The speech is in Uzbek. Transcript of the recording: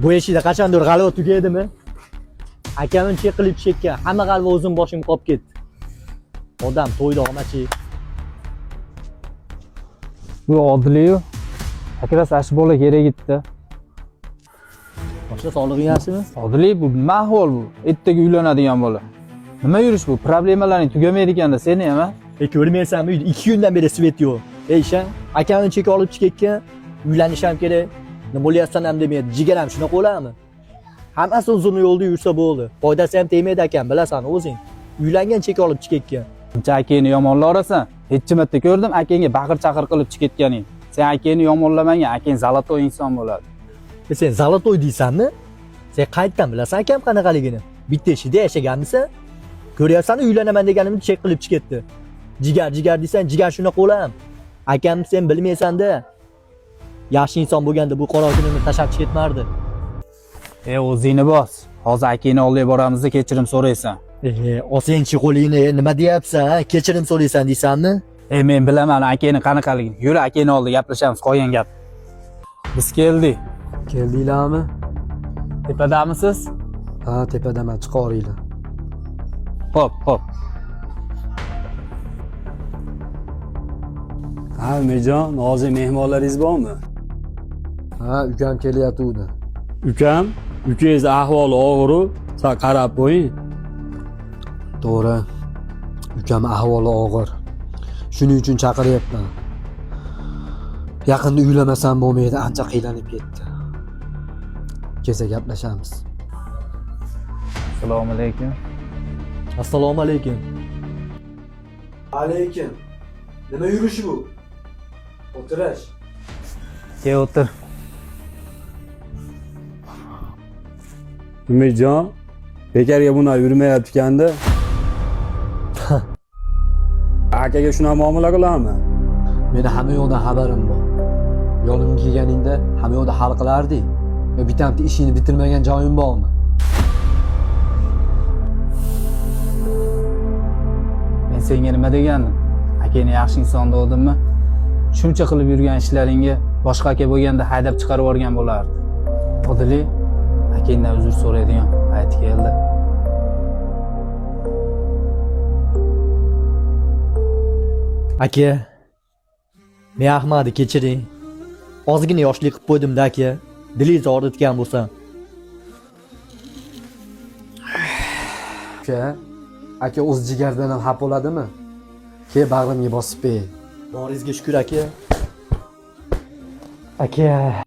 Bu eshikda qachondir g'alva tugaydimi? Akamni chek qilib chekkan, hamma g'alva o'zim boshimga qolib ketdi. Odam to'yda olmachi. Bu Odiliyu. Как раз shu bola kerak edi. Boshqa sog'lig'ing yaxshimi? Odili, bu nima ahvol bu? Ertaga uylanadigan bola. Nima yurish bu? Problemalaring tugamaydi ekanda seni ham, a? E ko'rmaysanmi, uyda 2 kundan beri svet yo'q. Ey ishan, akamni chek olib chiqayotgan, uylanish ham kerak. Nima bo'lyapsan ham demaydi. Jigar ham shunaqa bo'ladimi? Hammasi uzun yo'lda yursa bo'ldi. Foydasi ham tegmaydi akam, bilasan o'zing. Uylangan chek olib chiqayotgan. Uncha akangni yomonlayverasan. Necha marta ko'rdim akangga baqir-chaqir qilib chiqib ketganing. Sen akangni yomonlamagin, akang zalatoy inson bo'ladi. E sen zalatoy deysanmi? Sen qayerdan bilasan akam qanaqaligini? Bitta eshikda yashaganmisan? Ko'ryapsan, uylanaman deganimni chek qilib chiqib ketdi. Jigar, jigar deysan, jigar shunaqa bo'ladimi? Akam sen bilmaysan-da. Yaxshi inson bo'lganda bu qora kunini tashlab chiqib ketmardi. E o'zingni bos. Hozir akangni oldiga boramizda kechirim so'raysan. E, olsangchi qo'lingni, nima deyapsan? Ha? Kechirim so'raysan deysanmi? E men bilaman akangni qanaqaligini. Yur akangni oldiga gaplashamiz, qolgan gap. Biz keldik. Keldinglarmi? Tepadamisiz? Ha, tepadaman, chiqoringlar. Hop, hop. Ha, Umijon, hozir mehmonlaringiz bormi? Ha, ukam kelyatuvdi. Ukam, ukangiz ahvoli og'ir-u, sal qarab qo'ying. To'g'ri. Ukam ahvoli og'ir. Shuning uchun chaqiryapman. Yaqinda uylamasam bo'lmaydi, ancha qiynalib ketdi. Kelsa gaplashamiz. Assalomu alaykum. Assalomu alaykum. Alaykum. Nima yurishi bu? O'tirish. Kel o'tir. Umijon, bekorga bunaqa yurmayapti ekanda. Akaga shunaqa muomala qiladimi? Meni hamma yoqdan xabarim bor. Yonimga kelganingda hamma yoqda hal qilardik. Yo bitta ishingni bitirmagan joyim bormi? Men senga nima degandim? Akangni yaxshi inson devdimmi? Shuncha qilib yurgan ishlaringga boshqa aka bo'lganda haydab chiqarib yuborgan bo'lardi. Odili, akangdan uzr so'raydigan payt keldi. Aka, men Ahmadni kechiring. Ozgina yoshlik qilib qo'ydim-da aka. Dilingizni og'ritgan bo'lsam. Uka, aka o'z jigardan ham xafa bo'ladimi? Ke bag'rimga bosib ber. Boringizga shukur aka. Aka.